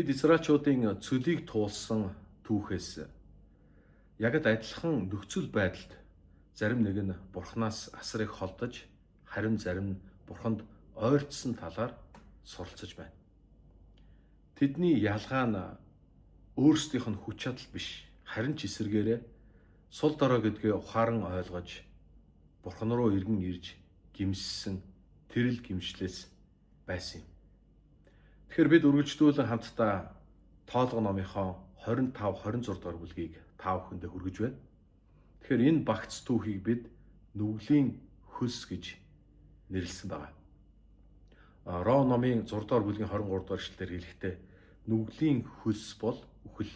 Бид Израильчуудын цөлийг туулсан түүхээс яг л адилхан нөхцөл байдалд зарим нэг нь Бурханаас асар их холдож, харин зарим нь Бурханд ойртсон талаар суралцаж байна. Тэдний ялгаа нь өөрсдийнх нь хүч чадал биш, харин ч эсэргээрээ сул дорой гэдгээ ухаан ойлгож Бурхан руу эргэн ирж гимссэн тэрл гимшлээс байсан юм. Тэгэхээр бид үргэлжлүүлэн хамтдаа Тоолго номынхоо 25 26 дугаар бүлгийг та бүхэндээ хүргэж байна. Тэгэхээр энэ багц түүхийг бид нүглийн хөлс гэж нэрлэсэн байна. Ром номын 6 дугаар бүлгийн 23 дугаар эшлэлээр хэлэхдээ нүглийн хөлс бол үхэл,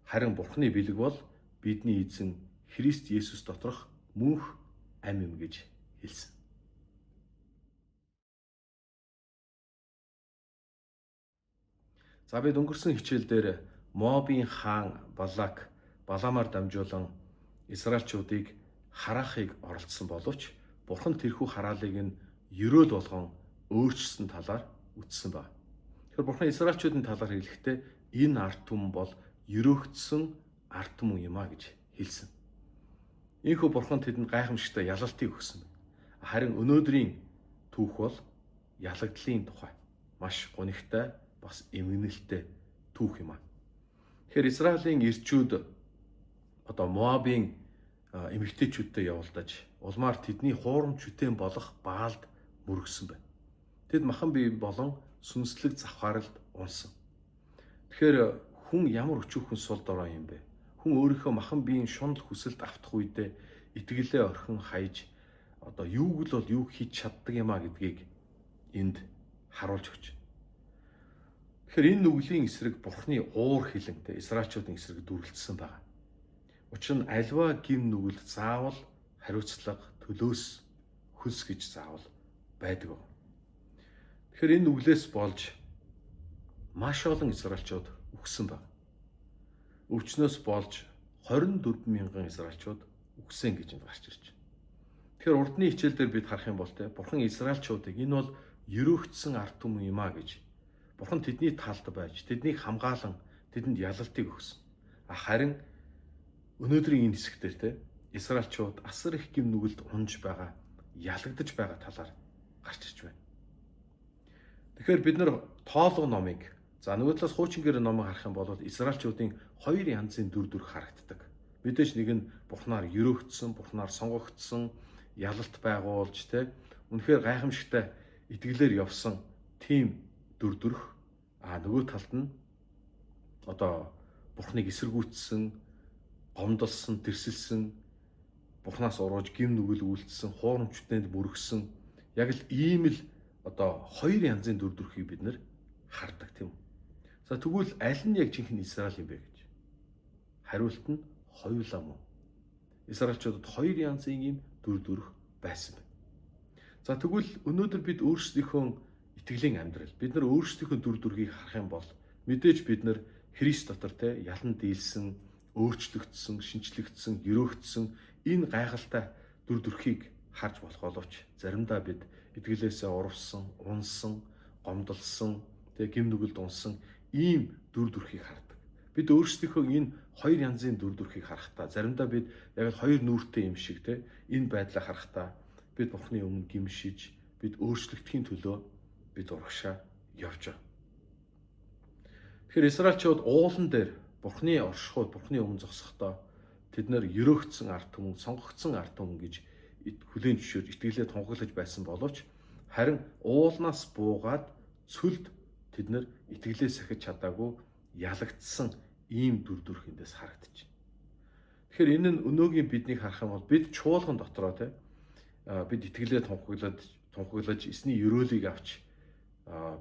харин Бурхны бэлэг бол бидний эзэн Христ Есүс доторх мөнх ам юм гэж хэлсэн. За бид өнгөрсөн хичээл дээр Моабын хаан Балак Баламаар дамжуулан Израильчуудыг хараахыг оролдсон боловч Бурхан тэрхүү хараалыг нь ерөөл болгон өөрчилсөн талаар үтсэн баг. Тэгэхээр Бурхан Израильчуудын талаар хэлэхдээ энэ ард түмэн бол ерөөгдсөн ард түмэн юм а гэж хэлсэн. Ийхүү Бурхан тэдэнд гайхамшигтай ялалтыг өгсөн. Харин өнөөдрийн түүх бол ялагдлын тухай маш гунигтай бас эмгэнэлтэй түүх юм а. Тэгэхээр Израилийн ирчүүд одоо Моабын эмэгтэйчүүдтэй явуулдаж улмаар тэдний хуурамч хүтэн болох Баалд мөргсөн байна. Тэд махан бие болон сүнслэг завхааралд унсан. Тэгэхээр хүн ямар өчүүхэн сул дорой юм бэ? Хүн өөрийнхөө махан биеийн шунал хүсэлд автах үедээ итгэлээ орхин хайж одоо юуг л бол юу хийж чаддаг юм а гэдгийг энд харуулж өгч. Тэгэхээр энэ нүглийн эсрэг Бурхны уур хилэнтэй Израильчуудын эсрэг дүрлэлсэн байгаа. Учир нь альва гим нүгэлд заавал хариуцлага төлөөс хөлс гэж заавал байдаг. Тэгэхээр энэ нүглээс болж маш олон израильчууд үхсэн баг. Өвчнөөс болж 24 мянган израильчууд үхсэн гэж энд гарч ирж байна. Тэгэхээр урдны хичээл дээр бид харах юм бол те Бурхан израильчуудыг энэ бол ерөөгдсөн ард түмэн юм а гэж Бурхан тэдний талд байж тэднийг хамгаалан тэдэнд ялалтыг өгсөн. Харин өнөөдрийн энэ хэсэг дээр те израильчууд асар их гим нүгэлд унж байгаа, ялагдаж байгаа талаар гарч ирж байна. Тэгэхээр бид нар Тоолго номыг за нөгөө талаас хуучин гэрээ номыг харах юм бол израильчуудын хоёр янзын дүр төрх харагддаг. Мэдээж нэг нь Бурханаар ерөөгдсөн, Бурханаар сонгогдсон, ялалт байгуулж те үнэхээр гайхамшигтай итгэлээр явсан тийм дүр төрх. А нөгөө талд нь одоо Бурханыг эсэргүүцсэн, гомдолсон, тэрсэлсэн, Бурханаас урууж гим нүгэл үйлдсэн, хуурамчтанд бүргсэн яг л ийм л одоо хоёр янзын дүр төрхийг бид нэр хардаг тийм үү. За тэгвэл аль нь яг жинхэнэ Израиль юм бэ гэж. Хариулт нь хоёулаа мөн. Израильчуудад хоёр янзын ийм дүр төрх байсан байна. За тэгвэл өнөөдөр бид өөрсдийнхөө итгэлийн амьдрал, бид нар өөрсдийнхөө дүр төрхийг харах юм бол мэдээж бид нар Христ дотор те ялан дийлсэн, өөрчлөгдсөн, шинчлэгдсэн, ерөөгдсөн энэ гайхалтай дүр төрхийг харж болох боловч заримдаа бид итгэлээсээ урвсан, унсан, гомдолсон, тэг гим нүгэлд унсан ийм дүр төрхийг хардаг. Бид өөрсдийнхөө энэ хоёр янзын дүр төрхийг харахтаа заримдаа бид яг л хоёр нүүртэй юм шиг те энэ байдлаа харахтаа бид Бурхны өмнө гимшиж, бид өөрчлөгдөхийн төлөө бид урагшаа явж байгаа. Тэгэхээр Израильчууд уулан дээр Бурхны оршихуйд Бурхны өмнө зогсохдоо тэд нэр ерөөгдсөн ард түмэн, сонгогдсон ард түмэн гэж хүлээн зөвшөөрж итгэлээ тунхаглаж байсан боловч харин уулнаас буугаад цөлд тэд нэр итгэлээ сахиж чадаагүй ялагдсан ийм дүр төрх эндээс харагдчих. Тэгэхээр энэ нь өнөөгийн биднийг харах юм бол бид чуулган дотроо те бид итгэлээ тунхаглаж эсний ерөөлийг авч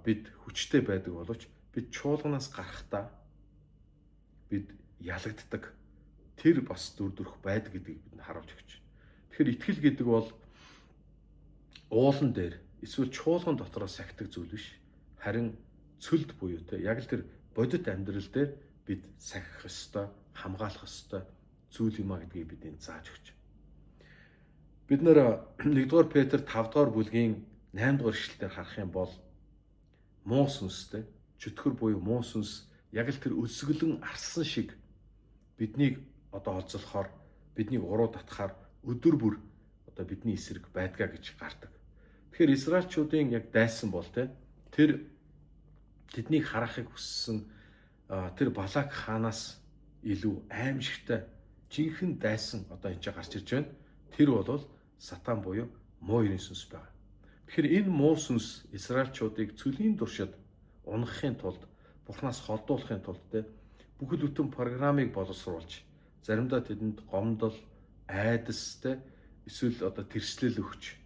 бид хүчтэй байдаг боловч бид чуулганаас гарахдаа бид ялагддаг тэр бас дүр төрх байдаг гэдгийг бид харуулж өгч. Тэгэхээр итгэл гэдэг бол уулан дээр эсвэл чуулган дотроо сахидаг зүйл биш. Харин цөлд буюу те яг л тэр бодит амьдрал дээр бид сахих ёстой, хамгаалах ёстой зүйл юм а гэдгийг бид энд зааж өгч. Бид нэр 1-р Петр 5-р бүлгийн 8-р ишлэлээр харах юм бол муу сүнстэй чөтгөр буюу муу сүнс Яг л тэр өлсгөлэн арсан шиг биднийг одоо олзлохоор, биднийг уруу татхаар өдөр бүр одоо бидний эсрэг байдгаа гэж гардаг. Тэгэхээр Израильчуудын яг дайсан бол те тэр тэднийг харахыг хүссэн тэр Балак хаанаас илүү аимшигтай жинхэнэ дайсан одоо энэ ч гарч ирж байна. Тэр бол сатан буюу муу ерийн сүнс байна. Тэгэхээр энэ муу сүнс Израильчуудыг цөлийн туршид унахын тулд, Бурханаас холдуулахын тулд те бүхэл бүтэн програмыг боловсруулж, заримдаа тэдэнд гомдол, айдас те эсвэл одоо тэрслэл өгч,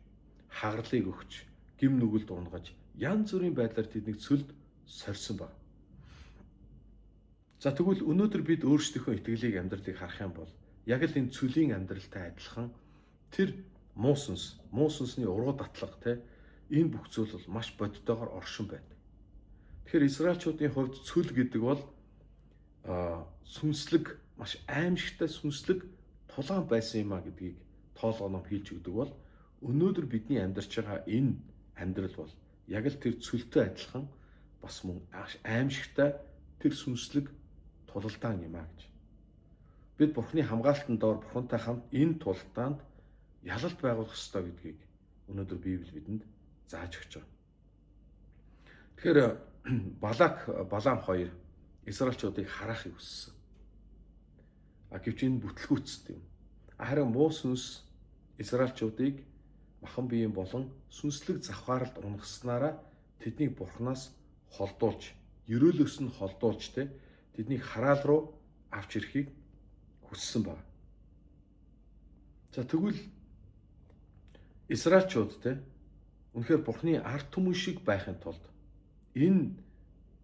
хагарлыг өгч, гим нүгэлд унгаж, янз бүрийн байдлаар тэднийг цөлд сорьсон баг. За тэгвэл өнөөдөр бид өөрсдийнхөө итгэлийг, амьдралыг харах юм бол яг л энэ цөлийн амьдралтай адилхан тэр муу сүнс, муу сүнсний уруу татлага те энэ бүх зүйл бол маш бодитойгоор оршин байдаг. Тэгэхээр Израильчуудын хувьд цөл гэдэг бол сүнслэг маш аимшигтай сүнслэг тулаан байсан юм а гэдгийг тоолгоо ном хэлж өгдөг бол өнөөдөр бидний амьдарч байгаа энэ амьдрал бол яг л тэр цөлтэй адилхан бас мөн аимшигтай тэр сүнслэг тулалдаан юм а гэж. Бид Бурхны хамгаалтан доор Бурхантай хамт энэ тулалдаанд ялалт байгуулах ёстой гэдгийг өнөөдөр Библи бидэнд зааж өгч байгаа. Тэгэхээр Балак, Балаам хоёр Израильчуудыг хараахыг хүссэн. А гэвч энэ бүтлгүүцсэн юм. Харин муу сүнс Израильчуудыг махан биеийн болон сүнслэг завхааралд унгаснараа тэднийг Бурханаас холдуулж, ерөөлөөс нь холдуулж те тэднийг хараал руу авч ирэхийг хүссэн байна. За тэгвэл Израильчууд те үнэхээр Бурхны ард түмэн шиг байхын тулд энэ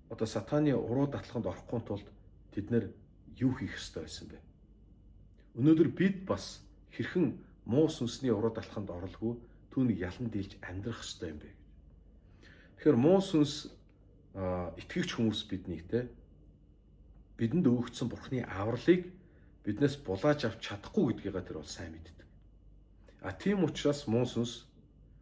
одоо сатаны уруу датлаханд орохгүй тулд тэд нэр юу хийх ёстой байсан бэ? Өнөөдөр бид бас хэрхэн муу сүнсний уруу датлаханд оролгүй түүнийг ялан дийлж амьдрах ёстой юм бэ гэж. Тэгэхээр муу сүнс итгэгч хүмүүс биднийг те бидэнд өгөгдсөн Бурхны авралыг биднээс булааж авч чадахгүй гэдгийг тэр бол сайн мэддэг. А тийм учраас муу сүнс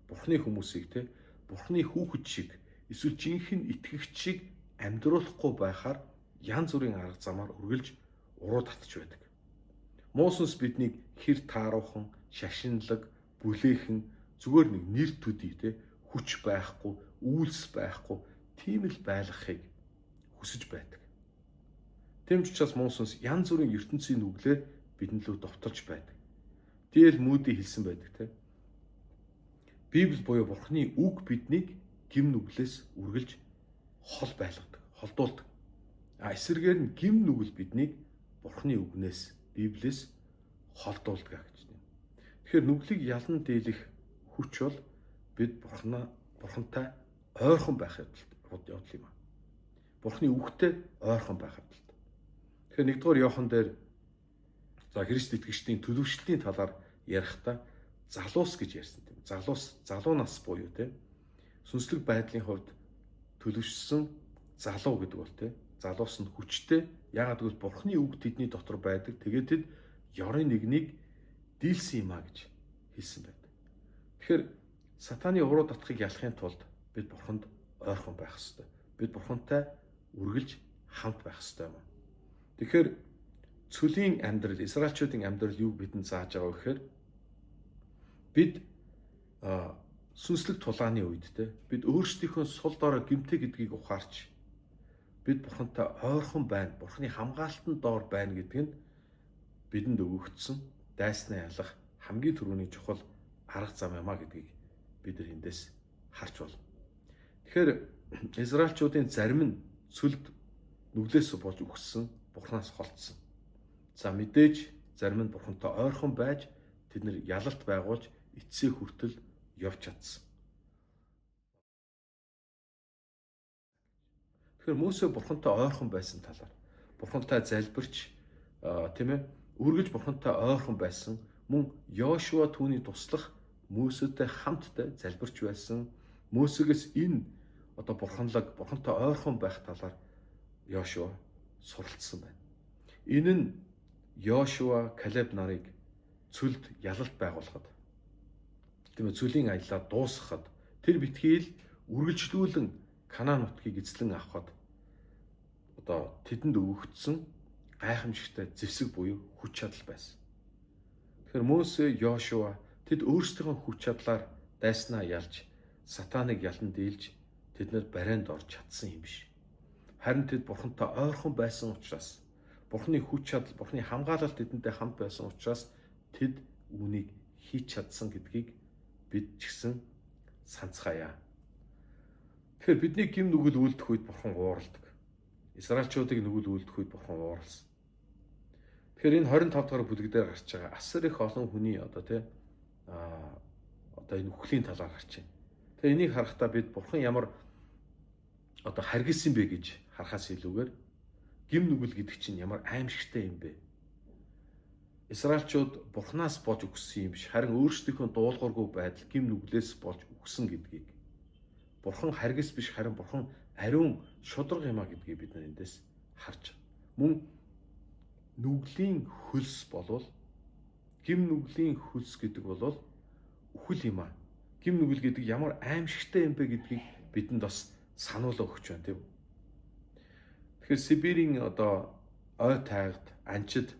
Бурхны хүмүүсийг те Бурхны хүүхэд шиг эсвэл жинхэнэ итгэгч шиг амьдруулахгүй байхаар янз бүрийн арга замаар үргэлж уруу татж байдаг. Муу сүнс биднийг хэр тааруухан, шашинлаг, бүлээхэн зүгээр нэг нэр төдий те хүч байхгүй, үйлс байхгүй тийм л байлгахыг хүсэж байдаг. Тийм ч учраас муу сүнс янз бүрийн ертөнцийн нүглээр бидний лөө довтолж байдаг. Тэгэл Муди хэлсэн байдаг те. Библи буюу Бурхны үг биднийг гим нүглээс үргэлж хол байлгадаг, холдуулдаг. А эсрэгээр нь гим нүгэл биднийг Бурхны үгнээс, Библиэс холдуулдаг гэж байна. Тэгэхээр нүглийг ялан дийлэх хүч бол бид Бурхантай ойрхон байх явдал юм. Бурхны үгтэй ойрхон байх явдал. Тэгэхээр 1-р Иохан дээр за Христ итгэгчдийн төлөвшлтийн талаар ярихдаа залуус гэж ярьсан тийм. Залуус, залуу нас буюу тийм сүнслэг байдлын хувьд төлөвшсөн залуу гэдэг бол тийм. Залуус нь хүчтэй. Яагаад гэвэл Бурхны үг тэдний дотор байдаг. Тэгээд тэд ёрын нэгнийг дийлсэн юм а гэж хэлсэн байдаг. Тэгэхээр сатаны уруу татхыг ялахын тулд бид Бурханд ойрхон байх ёстой. Бид Бурхантай үргэлж хамт байх ёстой юм. Тэгэхээр цөлийн амьдрал, Израильчуудын амьдрал юу бидэнд зааж байгаа вэ гэхээр бид сүнслэг тулааны үед те бид өөрсдийнхөө сул дорой гэмтэй гэдгийг ухаарч бид Бурхантай ойрхон байна, Бурханы хамгаалтанд доор байна гэдэг нь бидэнд өгөгдсөн дайснаа ялах хамгийн түрүүний чухал арга зам юм а гэдгийг бид нар эндээс харж байна. Тэгэхээр Израильчуудын зарим нь цөлд нүглээс болж үхсэн, Бурханаас холдсон. За мэдээж зарим нь Бурхантай ойрхон байж тэд нэр ялалт байгуулж эцсээ хүртэл явж чадсан. Тэгэхээр Мөсө Бурхантай ойрхон байсан талаар, Бурхантай залбирч, тийм ээ, үргэлж Бурхантай ойрхон байсан. Мөн Йошуа түүний туслах Мөсөтэй хамттай залбирч байсан. Мөсөгөөс энэ одоо бурханлаг, Бурхантай ойрхон байх талаар Йошуа суралцсан байна. Энэ нь Йошуа, Калеб нарыг цөлд ялалт байгуулахад, тийм ээ, цөлийн аяллаа дуусгахад, тэр битгийл үргэлжлүүлэн Канаан нутгийг эзлэн авахад одоо тэдэнд өгөгдсөн гайхамшигтай зэвсэг буюу хүч чадал байсан. Тэгэхээр Мөсө, Йошуа тэд өөрсдийнхөө хүч чадлаар дайснаа ялж, сатаныг ялан дийлж тэд нар барайнд орж чадсан юм биш. Харин тэд бурхантай ойрхон байсан учраас, бурхны хүч чадал, бурхны хамгаалалт тэдэнтэй хамт байсан учраас тэд үүнийг хийж чадсан гэдгийг бид ч гэсэн санацгаая. Тэгэхээр бидний гим нүгэл үлдэх үед бурхан ууралдаг. Израильчуудыг нүгэл үлдэх үед бурхан ууралсан. Тэгэхээр энэ 25 дахь бүлэг дээр гарч байгаа асар их олон хүний одоо тий одоо энэ үхлийн талаар гарч байна. Тэгээ энийг харахтаа бид бурхан ямар одоо харгисан бэ гэж харахаас илүүгээр гим нүгэл гэдэг чинь ямар аимшигтай юм бэ? Израильчууд бурханаас болж өгсөн юм биш, харин өөрсдийнхөө дуулуургүй байдал гим нүглээс болж өгсөн гэдгийг, бурхан харгис биш, харин бурхан ариун шударга юм а гэдгийг бид нар эндээс харж байгаа. Мөн нүглийн хөлс болвол, гим нүглийн хөлс гэдэг бол үхэл юм а. Гим нүгэл гэдэг ямар аимшигтай юм бэ гэдгийг бидэнд бас сануулга өгч байна, тийм үү? Тэгэхээр Сибирийн одоо ой тайгад анчид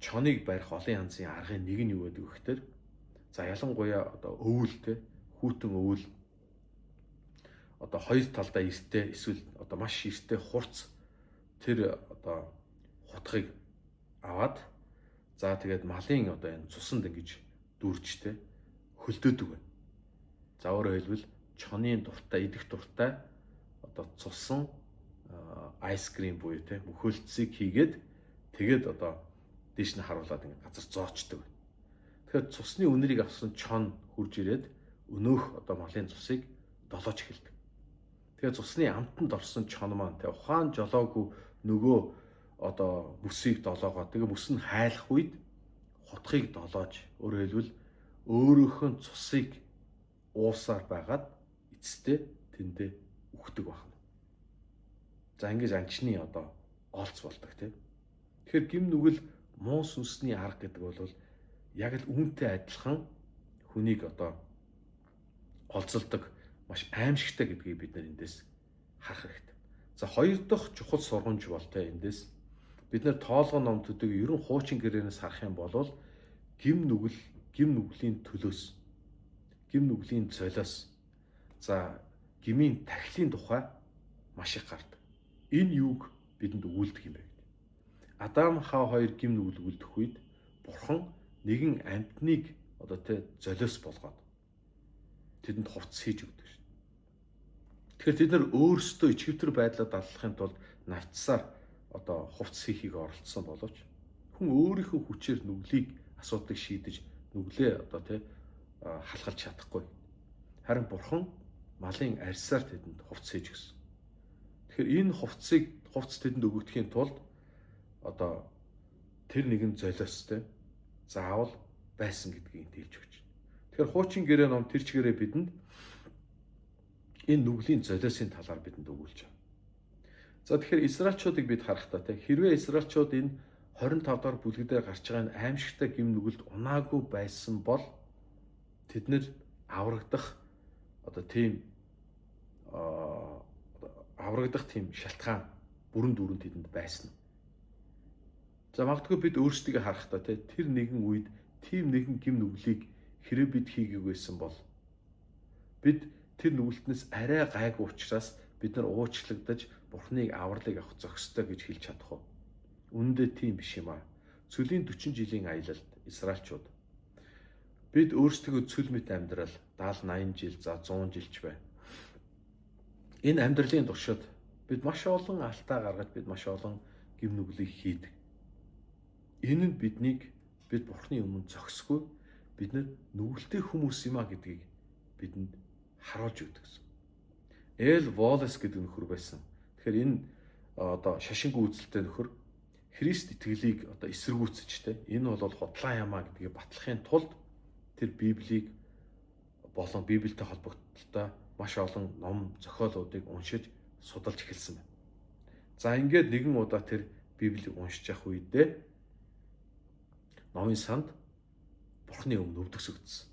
чоныг барих олон янзын аргын нэг нь юу гэдэг вэ гэхээр, за ялангуяа одоо өвөл те, хүйтэн өвөл одоо хоёр талдаа эртээ эсвэл одоо маш эртээ хурц тэр одоо хутгийг аваад, за тэгээд малын одоо энэ цусанд ингэж дүржтэй хөлдөөдөг байна. За өөрөөр хэлбэл чонын дуртай, идэх дуртай одоо цусан айскрим буюу те мөхөлцийг хийгээд тэгээд одоо дээш нь харуулад ингэ газар зоочдөг байна. Тэгэхээр цусны үнэрийг авсан чон хурж ирээд өнөөх одоо малын цусыг долоож эхэлдэг. Тэгэхээр цусны амтанд орсон чон маань те ухаан жолоогүй нөгөө одоо бүсийг долоогоо, тэгээ бүс нь хайлах үед хутгийг долоож, өөрөөр хэлбэл өөрөөх нь цусыг уусаар байгаад эцэстээ тэндээ үхдэг байна. За ингэж анчны одоо олц болдог тийм. Тэгэхээр гим нүгэл муу сүнсний арга гэдэг бол яг л үүнтэй адилхан хүнийг одоо олзолдог маш аимшигтай гэдгийг бид нар эндээс харах хэрэгтэй. За хоёр дахь чухал сургамж бол те эндээс бид нар тоолгон ном төдөг ерөн хуучин гэрээнээс харах юм бол гим нүгэл, гим нүглийн төлөөс, гим нүглийн золиос, за гмийн тахилын тухай маш их гардаг. Энэ юуг бидэнд өгүүлдэг юм бэ гэдэг. Адам Хав хоёр гим нүгэл үлдэх үед бурхан нэгэн амьтныг одоо тэ золиос болгоод тэдэнд хувцас хийж өгдөг шин. Тэгэхээр тэд нар өөрсдөө ичгэвтер байдлаа даллахын тулд навцсаар одоо хувцас хийхийг оролдсон боловч хүн өөрийнхөө хүчээр нүглийг асуудлыг шийдэж нүглээ одоо тэ халахалж чадахгүй. Харин бурхан малын арьсаар тэдэнд хувцас хийж өгсөн. Тэгэхээр энэ хувцсыг, хувцас тэдэнд өгөгдөхийн тулд одоо тэр нэгэн золиостой заавал байсан гэдгийг хэлж өгч байна. Тэгэхээр хуучин гэрээ ном тэр чигээрээ бидэнд энэ нүглийн золиосын талаар бидэнд өгүүлж байна. За тэгэхээр Израильчуудыг бид харахтаа те хэрвээ Израильчууд энэ 25 дахь бүлэг дээр гарч байгаа энэ аимшигтай гим нүгэлд унаагүй байсан бол тэд нэр аврагдах одоо тийм аврагдах тийм шалтгаан бүрэн дүүрэн тэдэнд байсан. За магадгүй бид өөрсдийгөө харахтаа те тэр нэгэн үед тийм нэгэн гим нүглийг хэрэг бид хийгээгүй байсан бол бид тэр нүгэлтнээс арай гайгүй учраас бид нар уучлагдаж Бурхныг авралыг авах зохистой гэж хэлж чадах уу? Үнэндээ тийм биш юм аа. Цөлийн 40 жилийн аялалд Израильчууд бид өөрсдөө цөл мэт амьдрал 70 80 жил, за 100 жилч бай. Энэ амьдралын туршид бид маш олон алдаа гаргаж, бид маш олон гим нүглийг хийдэг. Энэ нь биднийг бид Бурхны өмнө зохисгүй, бид нар нүгэлтэй хүмүүс юм а гэдгийг бидэнд харуулж өгдөг гэсэн. Эл Волес гэдэг нөхөр байсан. Тэгэхээр энэ одоо шашингүй үзэлтэй нөхөр Христ итгэлийг одоо эсэргүүцэж те энэ бол худлаа юм а гэдгийг батлахын тулд тэр Библийг болон Библиэтэй холбогдлолтой маш олон ном зохиолуудыг уншиж судалж эхэлсэн байна. За ингээд нэгэн удаа тэр Библийг уншиж явах үедээ номын санд Бурхны өмнө өвдөгсөгдсөн.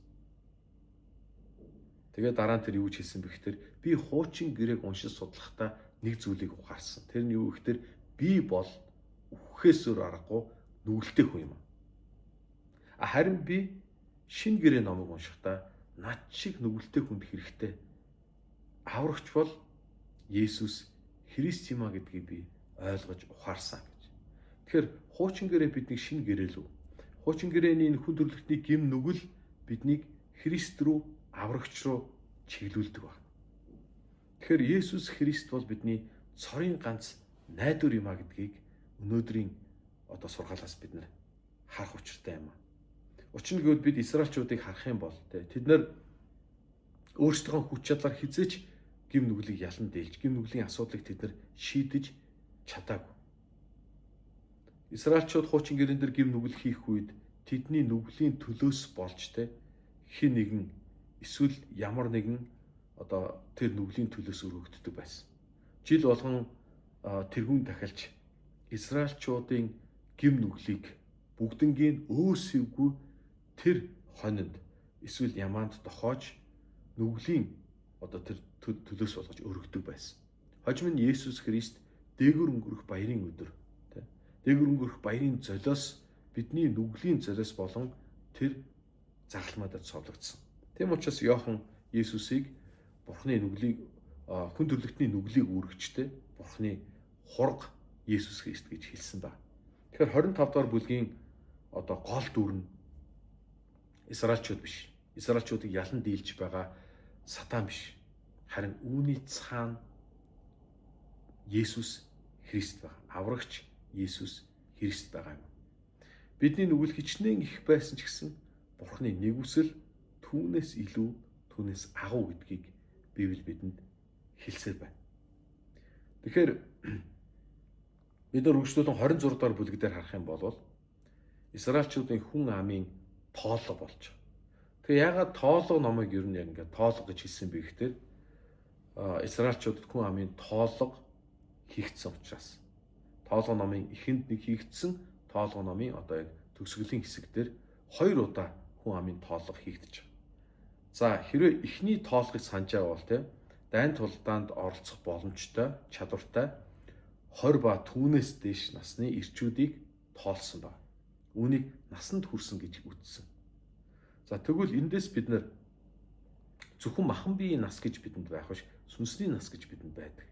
Тэгээ дараа нь тэр юу гэж хэлсэн бэ гэхээр би хуучин гэрээг уншиж судлахдаа нэг зүйлийг ухаарсан. Тэр нь юу гэхээр Би бол үхэхээс өөр аргагүй нүгэлтэй хүн юм. Харин би шинэ гэрээ номыг уншихдаа над шиг нүгэлтэй хүнд хэрэгтэй аврагч бол Есүс Христ юм а гэдгийг би ойлгож ухаарсан гэж. Тэгэхээр хуучин гэрээ биднийг шинэ гэрээлв. Хуучин гэрээний энэ хүн төрлөختний гим нүгэл биднийг Христ рүү, аврагч руу чиглүүлдэг байна. Тэгэхээр Есүс Христ бол бидний цорын ганц найдвар юм а гэдгийг өнөөдрийн одоо сургаалаас бид нэр харах учиртай юм а. Учир нь гэвэл бид Израильчуудыг харах юм бол тэд нар өөрсдийнхөө хүч чадлаар хизээч гим нүглийг ялан дийлж, гим нүглийн асуудлыг тэд нар шийдэж чадаагүй. Израильчууд хуучин гэрэн дээр гим нүгэл хийх үед тэдний нүглийн төлөөс болж хэн нэгэн эсвэл ямар нэгэн одоо тэр нүглийн төлөөс өргөгддөг байсан. Жил болгон тэргүүн дахилж Израильчуудын гим нүглийг бүгднгийн өөсөвгүй тэр хонинд эсвэл ямаанд дохоож нүглийн одоо тэр төлөөс болгож өргөдөг байсан. Хожим нь Есүс Христ дээгүр өнгөрөх баярын өдөр дээгүр өнгөрөх баярын золиос бидний нүглийн золиос болон тэр загалмайдад цовлогдсон. Тийм учраас Иохан Есүсийг Бурхны нүглийг хүн төрлөختний нүглийг үүрэгчтэй Бурхны хураг Есүс Христ гэж хэлсэн ба. Тэгэхээр 25 дугаар бүлгийн одоо гол дүр нь Израильчууд биш. Израильчуудыг ялан дийлж байгаа сатан биш. Харин үүний цаана Есүс Христ байгаа. Аврагч Есүс Христ байгаа юм. Бидний нүгэл хичнээн их байсан ч гэсэн Бурхны нэгүсэл түүнээс илүү, түүнээс агуу гэдгийг Библи бидэнд хэлсээр байна. Тэгэхээр бид нар үргэлжлүүлэн 26 дугаар бүлэг дээр харах юм бол Израильчуудын хүн амын тоолго болж байгаа. Тэгээ яагаад тоолго номыг ер нь яг ингээд тоолго гэж хэлсэн бэ гэхээр Израильчуудад хүн амын тоолго хийгдсэн учраас. Тоолго номын эхэнд нэг хийгдсэн, тоолго номын одоо яг төгсгөлийн хэсэг дээр 2 удаа хүн амын тоолго хийгдэж байгаа. За хэрвээ эхний тоолгыг санаж байгаа бол тийм дайн тулдаанд оролцох боломжтой, чадвартай 20 ба түүнээс дээш насны эрчүүдийг тоолсон байна. Үүнийг насанд хүрсэн гэж үздсэн. За тэгвэл эндээс бид нэр зөвхөн махан биеийн нас гэж бидэнд байх биш, сүнсний нас гэж бидэнд байдаг.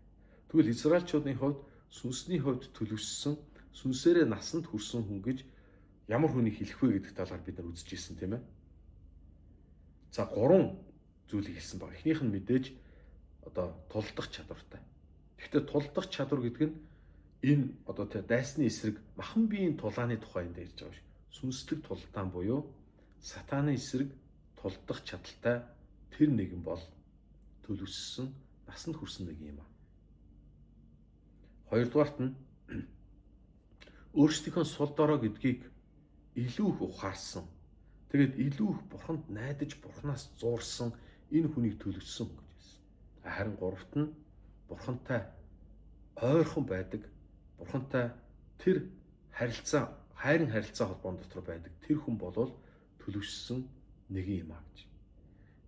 Тэгвэл Израильчуудын хувьд сүнсний хувьд төлөвшсөн, сүнсээрээ насанд хүрсэн хүн гэж ямар хүнийг хэлэх вэ гэдэг талаар бид нар үзэж ирсэн тийм ээ. За гурван зүйлийг хэлсэн баг. Эхнийх нь мэдээж одоо тулдах чадвартай. Тэгэхдээ тулдах чадвар гэдэг нь энэ одоо тэ дайсны эсрэг махан биеийн тулааны тухай энд ярьж байгаа биш. Сүнслэг тулдаан буюу сатааны эсрэг тулдах чадaltaй тэр нэгэн бол төлөвшсөн, насанд хүрсэн нэг юм аа. Хоёрдугаарт нь өөрсдийнхөө сул дорой гэдгийг илүү их ухаарсан. Тэгээд илүү их бурханд найдаж, бурханаас зуурсан энэ хүнийг төлөвшсөн хүн гэж хэлсэн. Харин гуравт нь бурхантай ойрхон байдаг, бурхантай тэр харилцаа, хайрын харилцаа холбоон дотор байдаг тэр хүн болвол төлөвшсөн нэгэн юм а гэж.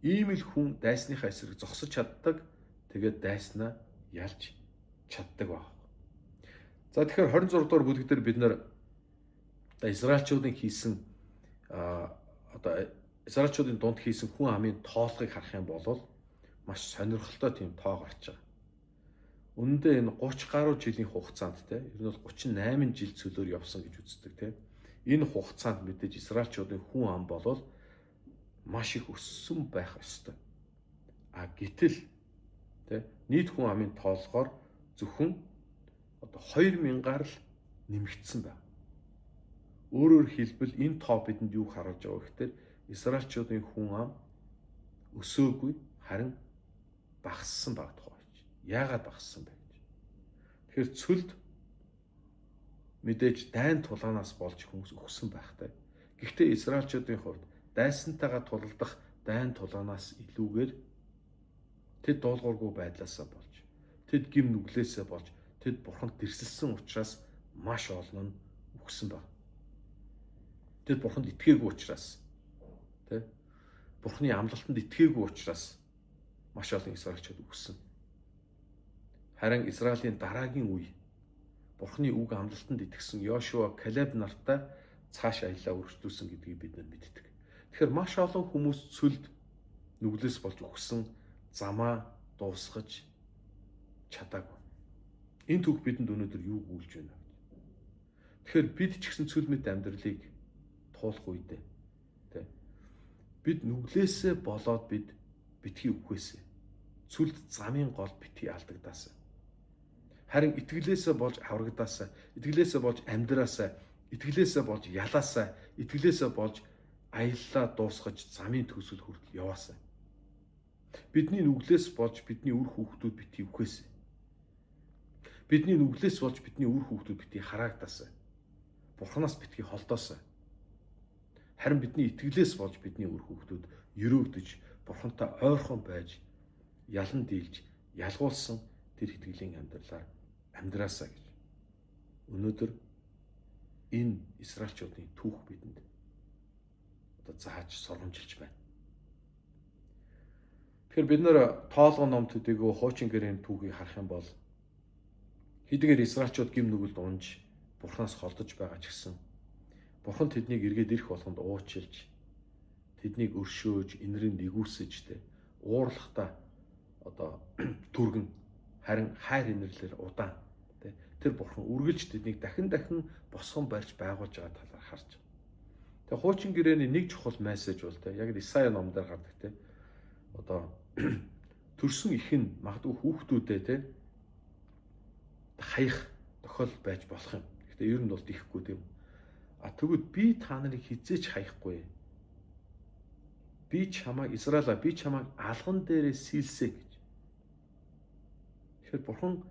Ийм л хүн дайсныхаа эсрэг зогсож чаддаг, тэгээд дайснаа ялж чаддаг баг. За тэгэхээр 26 дугаар бүлэг дээр бид нар Израильчуудын хийсэн одоо Израильчуудын дунд хийсэн хүн амын тоолгыг харах юм бол маш сонирхолтой тийм тоо гарч байгаа. Үнэн дээр энэ 30 гаруй жилийн хугацаанд те ер нь бол 38 жил цөлөөр явсан гэж үздэг те. Энэ хугацаанд мэдээж Израильчуудын хүн ам болол маш их өссөн байх ёстой. А гэтэл те нийт хүн амын тоолгоор зөвхөн одоо 2000-аар л нэмэгдсэн байна. Өөрөөр хэлбэл энэ тоо бидэнд юу харуулж байгаа вэ гэхээр Израильчуудын хүн ам өсөөгүй харин багассан байгаа тухай байна. Яагаад багассан бэ гэж. Тэгэхээр цөлд мэдээж дайн тулаанаас болж хүмүүс өгсөн байхтай. Гэхдээ Израильчуудын хувьд дайсантайгаа тулалдах дайн тулаанаас илүүгээр тэд дуулуургүй байдлаасаа болж, тэд гим нүглээсээ болж, тэд бурханд дэрсэлсэн учраас маш олон нь үхсэн баг. Тэд бурханд итгээгүй учраас тэ бурхны амлалтанд итгээгүй учраас маш олон Израильчууд үхсэн. Харин Израилийн дараагийн үе Бурхны үг амлалтанд итгэсэн Йошуа, Калеб нартай цааш аяллаа өргөжлүүлсэн гэдгийг бид нар мэддэг. Тэгэхээр маш олон хүмүүс цөлд нүглээс болж үхсэн замаа дуусгаж чадаагүй. Энэ түүх бидэнд өнөөдөр юу гүйлж байна вэ? Тэгэхээр бид ч гэсэн цөл мэт амьдралыг туулах үедээ тэ бид нүглээсээ болоод бид битгий үхээсээ. Цүлд замын гол битгий алдагдаасаа. Харин итгэлээсээ болж аврагдаасаа, итгэлээсээ болж амьдраасаа, итгэлээсээ болж ялаасаа, итгэлээсээ болж аяллаа дуусгаж замын төгсгөл хүртэл яваасаа. Бидний нүглээс болж бидний үр хүүхдүүд битгий үхээсээ. Бидний нүглээс болж бидний үр хүүхдүүд битгий хараагдаасаа. Бурханаас битгий холдоосоо. Харин бидний итгэлээс болж бидний үр хүүхдүүд өрөөгдөж Бурхантай ойрхон байж ялан дийлж ялгуулсан тэр итгэлийн амьдралаар амьдраасаа гэж. Өнөөдөр энэ Израильчуудын түүх бидэнд одоо зааж сургамжилж байна. Тэгэхээр бид нэр тоолгон ном төдийгөө хуучин гэрээний түүхийг харах юм бол хэдийгээр Израильчууд гим нүгэлд унж Бурханаас холдож байгаа ч гэсэн Бурхан тэднийг эргээд ирэх болгонд уучлж тэднийг өршөөж, инэрэн нэгүсэж тэ уурлахта одоо түргэн харин хайр инэрлэр удаан тэ тэр Бурхан үргэлж тэднийг дахин дахин босгон барьж байгуулж байгаа талаар харж байгаа. Тэгээ хуучин гэрээний нэг чухал мессеж бол тэ яг Исая ном дээр гардаг тэ одоо төрсөн их нь магадгүй хүүхдүүдээ тэ хаях тохиол байж болох юм. Гэхдээ ер нь бол тийхгүй тийм. А тэгвэл би та нарыг хизээч хаяхгүй. Би чамайг Израиля би чамайг алган дээрээ сийлсэ гэж. Тэгэхээр Бурхан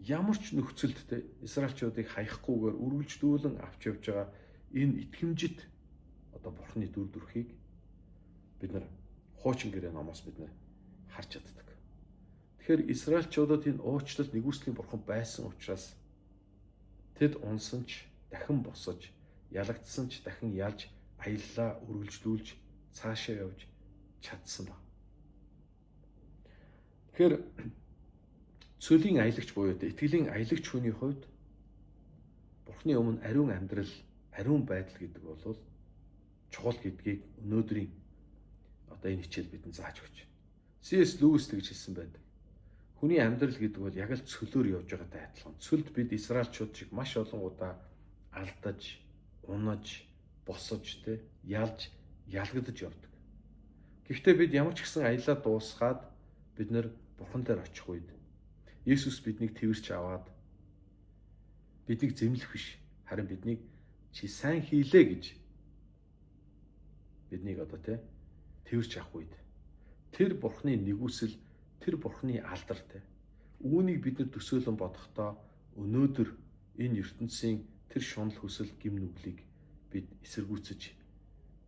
ямар ч нөхцөлд те Израильчуудыг хаяхгүйгээр үргэлжлүүлэн авч явж байгаа энэ итгэмжит одоо Бурханы дүр төрхийг бид нар хуучин гэрээ номоос бид нар харж чаддаг. Тэгэхээр Израильчуудад энэ уучлал нэгүслийн Бурхан байсан учраас тэд унсан ч дахин босож, ялагдсан ч дахин ялж, аяллаа үргэлжлүүлж цаашаа явж чадсан ба. Тэгэхээр цөлийн аялагч буюу итгэлийн аялагч хүний хувьд Бурхны өмнө ариун амьдрал, ариун байдал гэдэг бол чухал гэдгийг өнөөдрийн одоо энэ хичээл бидэнд зааж өгч байна. C.S. Lewis тэгж хэлсэн байдаг. Хүний амьдрал гэдэг бол яг л цөлөөр явж байгаатай адилхан. Цөлд бид Израильчууд шиг маш олон удаа алдаж, унаж, босож, тэ ялж, ялгадаж явдаг. Гэхдээ бид ямар ч гэсэн аялаа дуусгаад бид нэр Бурхан дээр очих үед Есүс биднийг тэрч аваад биднийг зэмлэх биш, харин биднийг чи сайн хийлээ гэж биднийг одоо тэ тэрч авах үед тэр Бурханы нэгүсэл, тэр Бурханы алдар тэ үүнийг бид нар төсөөлөн бодохдоо өнөөдөр энэ ертөнцийн тэр шунал хүсэл гим нүглийг бид эсэргүүцэж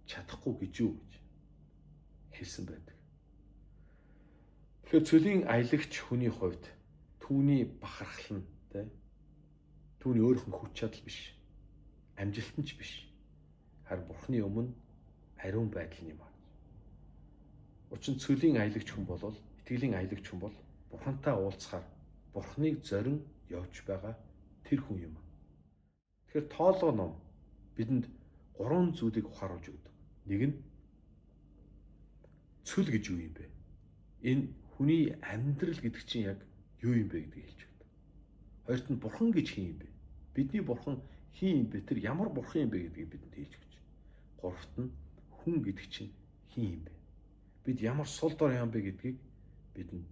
чадахгүй гэж юу гэж хэлсэн байдаг. Тэгэхээр цөлийн аялагч хүний хувьд түүний бахархал нь тэ түүний өөрийнх нь хүч чадал биш, амжилт нь ч биш. Харин Бурхны өмнө ариун байдал юм аа. Учир нь цөлийн аялагч хүн бол итгэлийн аялагч хүн бол Бурхантай уулзахаар Бурхныг зорин явж байгаа тэр хүн юм. Тэгэхээр тоолгоо ном бидэнд гурван зүйлийг ухааруулж өгдөг. Нэг нь цөл гэж юу юм бэ? Энэ хүний амьдрал гэдэг чинь яг юу юм бэ гэдгийг хэлж өгдөг. Хоёрт нь бурхан гэж хэн юм бэ? Бидний бурхан хэн юм бэ? Тэр ямар бурхан юм бэ гэдгийг бидэнд хэлж өгч. Гуравт нь хүн гэдэг чинь хэн юм бэ? Бид ямар сул дор юм бэ гэдгийг бидэнд